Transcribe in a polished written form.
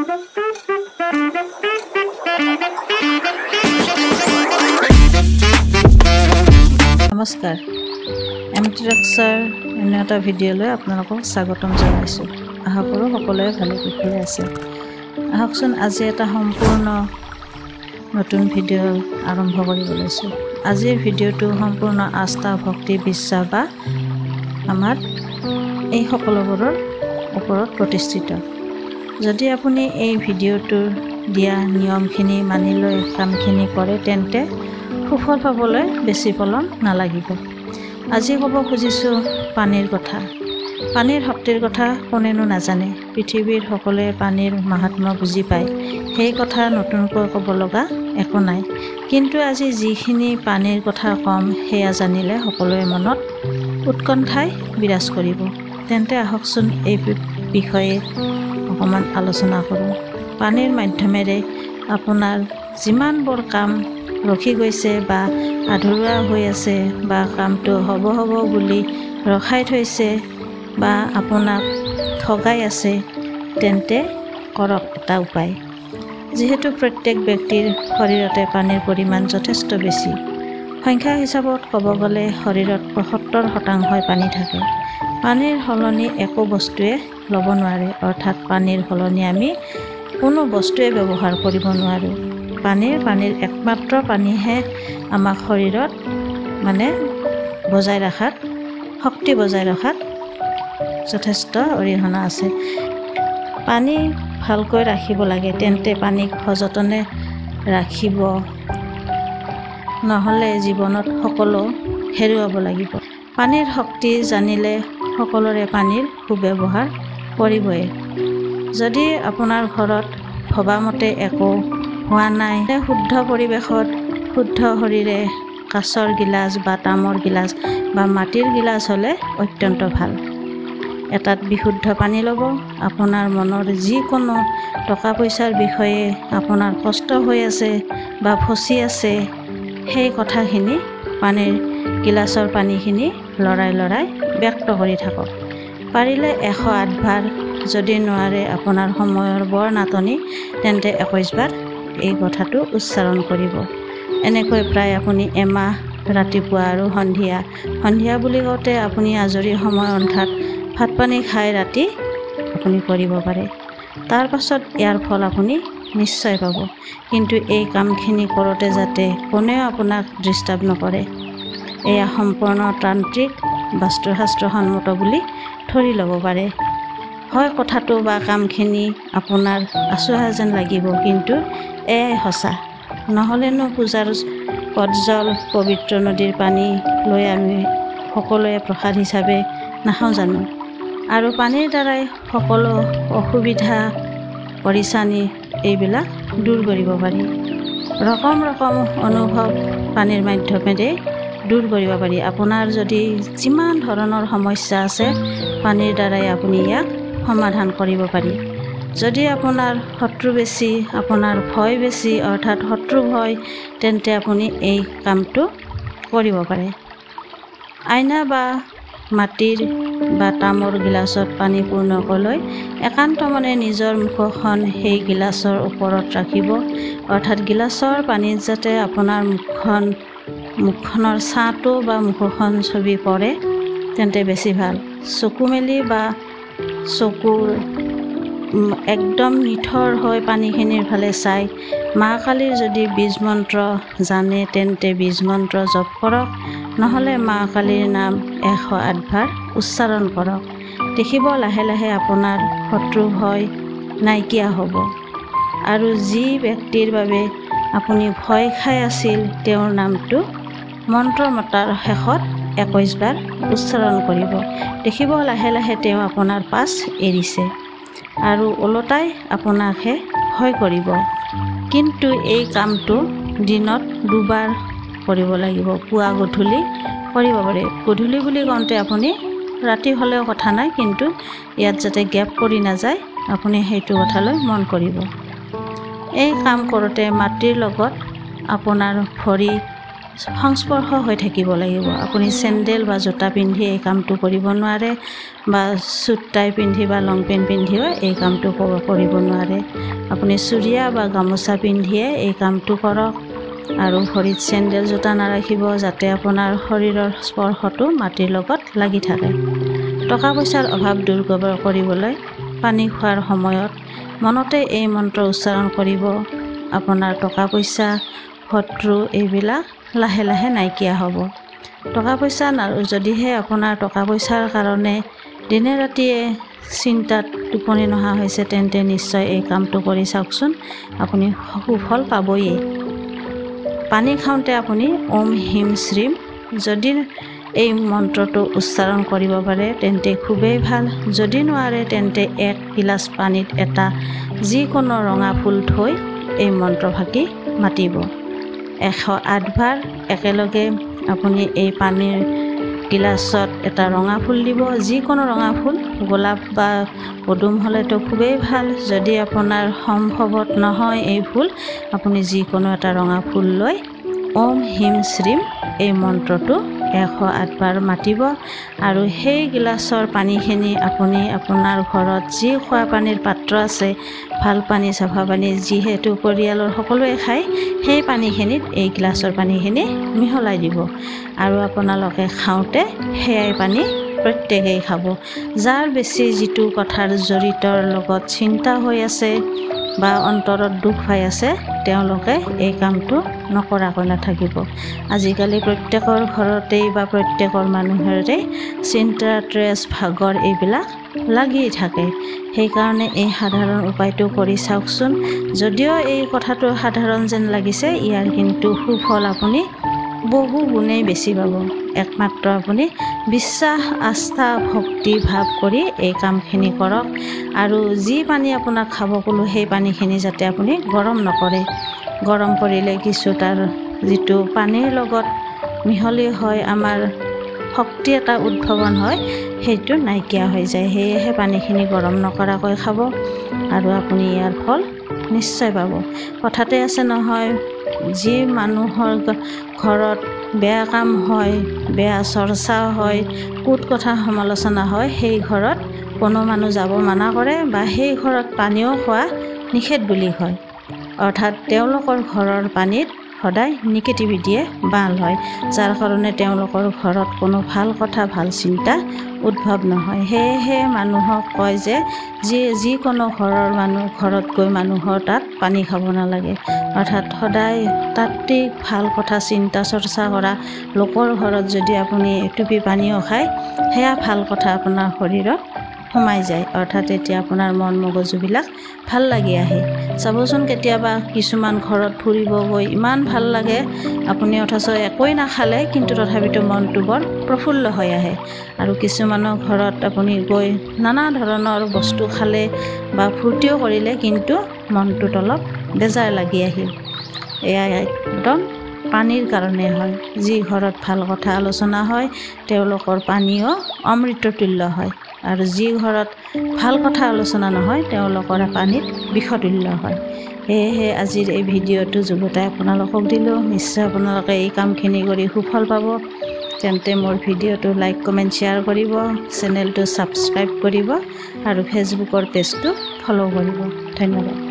নমস্কাৰ, M T ৰক্সাৰ অন্য এটা ভিডিঅ'লৈ আপোনালোকক স্বাগতম জনাইছোঁ। আশা কৰোঁ সকলোৱে ভালে কুশলে আছে। আহকচোন আজি এটা সম্পূৰ্ণ নতুন ভিডিঅ' আৰম্ভ কৰিব লৈছোঁ। আজিৰ ভিডিঅ'টো সম্পূৰ্ণ আস্থা, ভক্তি, বিশ্বাস বা আমাৰ এই সকলোবোৰৰ ওপৰত প্ৰতিষ্ঠিত। যদি আপুনি এই ভিডিঅ'টোৰ দিয়া নিয়মখিনি মানি লৈ কামখিনি কৰে, তেন্তে সুফল পাবলৈ বেছি পলম নালাগিব। আজি ক'ব খুজিছোঁ পানীৰ কথা। পানীৰ শক্তিৰ কথা কোনেনো নাজানে? পৃথিৱীৰ সকলোৱে পানীৰ মাহাত্ম্য বুজি পায়, সেই কথা নতুনকৈ ক'ব লগা একো নাই। কিন্তু আজি যিখিনি পানীৰ কথা ক'ম, সেয়া জানিলে সকলোৰে মনত উৎকণ্ঠাই বিৰাজ কৰিব। তেন্তে আহকচোন এই বিষয়ে অকণমান আলোচনা কৰোঁ। পানীৰ মাধ্যমেৰে আপোনাৰ যিমানবোৰ কাম ৰখি গৈছে বা আধৰুৱা হৈ আছে বা কামটো হ'ব হ'ব বুলি ৰখাই থৈছে বা আপোনাক ঠগাই আছে, তেন্তে কৰক এটা উপায়। যিহেতু প্ৰত্যেক ব্যক্তিৰ শৰীৰতে পানীৰ পৰিমাণ যথেষ্ট বেছি, সংখ্যা হিচাপত ক'ব গ'লে শৰীৰত 75%ই পানী থাকে। পানীৰ সলনি একো বস্তুৱে ল'ব নোৱাৰে, অৰ্থাৎ পানীৰ সলনি আমি কোনো বস্তুৱে ব্যৱহাৰ কৰিব নোৱাৰোঁ। পানীৰ একমাত্ৰ পানীহে আমাক শৰীৰত মানে বজাই ৰখাত, শক্তি বজাই ৰখাত যথেষ্ট অৰিহণা আছে। পানী ভালকৈ ৰাখিব লাগে, তেন্তে পানীক সযতনে ৰাখিব, নহ'লে জীৱনত সকলো হেৰুৱাব লাগিব। পানীৰ শক্তি জানিলে সকলোৰে পানীৰ সুব্যৱহাৰ কৰিবই। যদি আপোনাৰ ঘৰত ভবামতে একো হোৱা নাই, শুদ্ধ পৰিৱেশত শুদ্ধ শৰীৰে কাঁচৰ গিলাচ বা তামৰ গিলাচ বা মাটিৰ গিলাচ হ'লে অত্যন্ত ভাল। এটাত বিশুদ্ধ পানী ল'ব। আপোনাৰ মনৰ যিকোনো টকা পইচাৰ বিষয়ে আপোনাৰ কষ্ট হৈ আছে বা ফচি আছে, সেই কথাখিনি পানীৰ গিলাচৰ পানীখিনি লৰাই লৰাই ব্যক্ত কৰি থাকক। পাৰিলে 108 বাৰ, যদি নোৱাৰে আপোনাৰ সময়ৰ বৰ নাটনি, তেন্তে 21 বাৰ এই কথাটো উচ্চাৰণ কৰিব। এনেকৈ প্ৰায় আপুনি এমাহ ৰাতিপুৱা আৰু সন্ধিয়া, সন্ধিয়া বুলি কওঁতে আপুনি আজৰি সময় অৰ্থাৎ ভাত পানী খাই ৰাতি আপুনি কৰিব পাৰে। তাৰ পাছত ইয়াৰ ফল আপুনি নিশ্চয় পাব। কিন্তু এই কামখিনি কৰোঁতে যাতে কোনেও আপোনাক ডিষ্টাৰ্ব নকৰে, এয়া সম্পূৰ্ণ তান্ত্ৰিক বাস্তুশাস্ত্ৰসন্মত বুলি ধৰি ল'ব পাৰে। হয়, কথাটো বা কামখিনি আপোনাৰ আচুহা যেন লাগিব, কিন্তু এয়াই সঁচা। নহ'লেনো পূজাৰ পদজল, পবিত্ৰ নদীৰ পানী লৈ আমি সকলোৱে প্ৰসাদ হিচাপে নাখাওঁ জানো? আৰু পানীৰ দ্বাৰাই সকলো অসুবিধা, পৰিচানি এইবিলাক দূৰ কৰিব পাৰি। ৰকম ৰকম অনুভৱ পানীৰ মাধ্যমেৰে দূৰ কৰিব পাৰি। আপোনাৰ যদি যিমান ধৰণৰ সমস্যা আছে, পানীৰ দ্বাৰাই আপুনি ইয়াক সমাধান কৰিব পাৰি। যদি আপোনাৰ শত্ৰু বেছি, আপোনাৰ ভয় বেছি, অৰ্থাৎ শত্ৰু ভয়, তেন্তে আপুনি এই কামটো কৰিব পাৰে। আইনা বা মাটিৰ বা তামৰ গিলাচত পানী পূৰ্ণকৈ লৈ একান্ত মনে নিজৰ মুখখন সেই গিলাচৰ ওপৰত ৰাখিব, অৰ্থাৎ গিলাচৰ পানীত যাতে আপোনাৰ মুখখনৰ ছাঁটো বা মুখখন ছবি পৰে, তেন্তে বেছি ভাল। চকু মেলি বা চকুৰ একদম নিথৰ হৈ পানীখিনিৰ ফালে চাই মা কালীৰ যদি বীজ মন্ত্ৰ জানে, তেন্তে বীজ মন্ত্ৰ জপ কৰক, নহ'লে মা কালীৰ নাম 108 বাৰ উচ্চাৰণ কৰক। দেখিব লাহে লাহে আপোনাৰ শত্ৰু ভয় নাইকিয়া হ'ব। আৰু যি ব্যক্তিৰ বাবে আপুনি ভয় খাই আছিল, তেওঁৰ নামটো মন্ত্ৰ মতাৰ শেষত 21 বাৰ উচ্চাৰণ কৰিব। দেখিব লাহে লাহে তেওঁ আপোনাৰ পাছ এৰিছে আৰু ওলোটাই আপোনাকহে ভয় কৰিব। কিন্তু এই কামটো দিনত দুবাৰ কৰিব লাগিব, পুৱা গধূলি কৰিব পাৰে। গধূলি বুলি কওঁতে আপুনি ৰাতি হ'লেও কথা নাই, কিন্তু ইয়াত যাতে গেপ পৰি নাযায় আপুনি সেইটো কথালৈ মন কৰিব। এই কাম কৰোঁতে মাটিৰ লগত আপোনাৰ ভৰি সংস্পৰ্শ হৈ থাকিব লাগিব। আপুনি চেণ্ডেল বা জোতা পিন্ধি এই কামটো কৰিব নোৱাৰে, বা চুট টাই পিন্ধি বা লং পেণ্ট পিন্ধিও এই কামটো কৰিব নোৱাৰে। আপুনি চুৰিয়া বা গামোচা পিন্ধিয়ে এই কামটো কৰক আৰু ভৰিত চেণ্ডেল জোতা নাৰাখিব, যাতে আপোনাৰ শৰীৰৰ স্পৰ্শটো মাটিৰ লগত লাগি থাকে। টকা পইচাৰ অভাৱ দূৰ কৰিবলৈ পানী খোৱাৰ সময়ত মনতে এই মন্ত্ৰ উচ্চাৰণ কৰিব। আপোনাৰ টকা পইচা, শত্ৰু এইবিলাক লাহে লাহে নাইকিয়া হ'ব। টকা পইচা যদিহে আপোনাৰ টকা পইচাৰ কাৰণে দিনে ৰাতিয়ে চিন্তাত টোপনি নহা হৈছে, তেন্তে নিশ্চয় এই কামটো কৰি চাওকচোন, আপুনি সুফল পাবই। পানী খাওঁতে আপুনি ওম হিম শ্ৰীম যদি এই মন্ত্ৰটো উচ্চাৰণ কৰিব পাৰে তেন্তে খুবেই ভাল। যদি নোৱাৰে তেন্তে এক গিলাচ পানীত এটা যিকোনো ৰঙা ফুল থৈ এই মন্ত্ৰভাগি মাতিব 108 বাৰ। একেলগে আপুনি এই পানীৰ গিলাচত এটা ৰঙা ফুল দিব, যিকোনো ৰঙা ফুল, গোলাপ বা পদুম হ'লেতো খুবেই ভাল। যদি আপোনাৰ সম্ভৱত নহয় এই ফুল, আপুনি যিকোনো এটা ৰঙা ফুল লৈ ওম হিম শ্ৰীম এই মন্ত্ৰটো 108 বাৰ মাতিব আৰু সেই গিলাচৰ পানীখিনি আপুনি আপোনাৰ ঘৰত যি খোৱা পানীৰ পাত্ৰ আছে, ভাল পানী, চাফা পানী, যিহেতু পৰিয়ালৰ সকলোৱে খায়, সেই পানীখিনিত এই গিলাচৰ পানীখিনি মিহলাই দিব আৰু আপোনালোকে খাওঁতে সেয়াই পানী প্ৰত্যেকেই খাব। যাৰ বেছি যিটো কথাৰ জড়িতৰ লগত চিন্তা হৈ আছে বা অন্তৰত দুখ পাই আছে, তেওঁলোকে এই কামটো নকৰাকৈ নাথাকিব। আজিকালি প্ৰত্যেকৰ ঘৰতেই বা প্ৰত্যেকৰ মানুহৰে চিন্তা, ট্ৰেছ, ভাগৰ এইবিলাক লাগিয়েই থাকে। সেইকাৰণে এই সাধাৰণ উপায়টো কৰি চাওকচোন। যদিও এই কথাটো সাধাৰণ যেন লাগিছে, ইয়াৰ কিন্তু সুফল আপুনি বহু গুণেই বেছি পাব। একমাত্ৰ আপুনি বিশ্বাস, আস্থা, ভক্তি ভাৱ কৰি এই কামখিনি কৰক। আৰু যি পানী আপোনাক খাব ক'লোঁ, সেই পানীখিনি যাতে আপুনি গৰম নকৰে। গৰম কৰিলে কিছু তাৰ যিটো পানীৰ লগত মিহলি হয়, আমাৰ শক্তি এটা উদ্ভাৱন হয়, সেইটো নাইকিয়া হৈ যায়। সেয়েহে পানীখিনি গৰম নকৰাকৈ খাব আৰু আপুনি ইয়াৰ ফল নিশ্চয় পাব। কথাতে আছে নহয়, যি মানুহৰ ঘৰত বেয়া কাম হয়, বেয়া চৰ্চা হয়, কুট কথা সমালোচনা হয়, সেই ঘৰত কোনো মানুহ যাব মানা কৰে বা সেই ঘৰত পানীও খোৱা নিষেধ বুলি কয়। অৰ্থাৎ তেওঁলোকৰ ঘৰৰ পানীত সদায় নিগেটিভিটিয়ে বাল হয়, যাৰ কাৰণে তেওঁলোকৰ ঘৰত কোনো ভাল কথা, ভাল চিন্তা উদ্ভৱ নহয়। সেয়েহে মানুহক কয় যে যিকোনো ঘৰৰ মানুহ ঘৰত গৈ মানুহৰ তাত পানী খাব নালাগে। অৰ্থাৎ সদায় তাত্ত্বিক ভাল কথা চিন্তা চৰ্চা কৰা লোকৰ ঘৰত যদি আপুনি এটুপি পানীও খায়, সেয়া ভাল কথা আপোনাৰ শৰীৰত সোমাই যায়। অৰ্থাৎ তেতিয়া আপোনাৰ মন মগজুবিলাক ভাল লাগি আহে। চাবচোন, কেতিয়াবা কিছুমান ঘৰত ফুৰিব গৈ ইমান ভাল লাগে, আপুনি অথচ একোৱেই নাখালে, কিন্তু তথাপিতো মনটো বৰ প্ৰফুল্ল হৈ আহে। আৰু কিছুমানৰ ঘৰত আপুনি গৈ নানা ধৰণৰ বস্তু খালে বা ফূৰ্তিও কৰিলে, কিন্তু মনটোত অলপ বেজাৰ লাগি আহিল। এয়া একদম পানীৰ কাৰণে হয়। যি ঘৰত ভাল কথা আলোচনা হয়, তেওঁলোকৰ পানীও অমৃততুল্য হয়, আৰু যি ঘৰত ভাল কথা আলোচনা নহয়, তেওঁলোকৰ পানীত বিষতুল্য হয়। সেয়েহে আজিৰ এই ভিডিঅ'টো যুগুতাই আপোনালোকক দিলোঁ। নিশ্চয় আপোনালোকে এই কামখিনি কৰি সুফল পাব। তেন্তে মোৰ ভিডিঅ'টো লাইক, কমেণ্ট, শ্বেয়াৰ কৰিব, চেনেলটো ছাবস্ক্ৰাইব কৰিব আৰু ফেচবুকৰ পেজটো ফ'ল' কৰিব। ধন্যবাদ।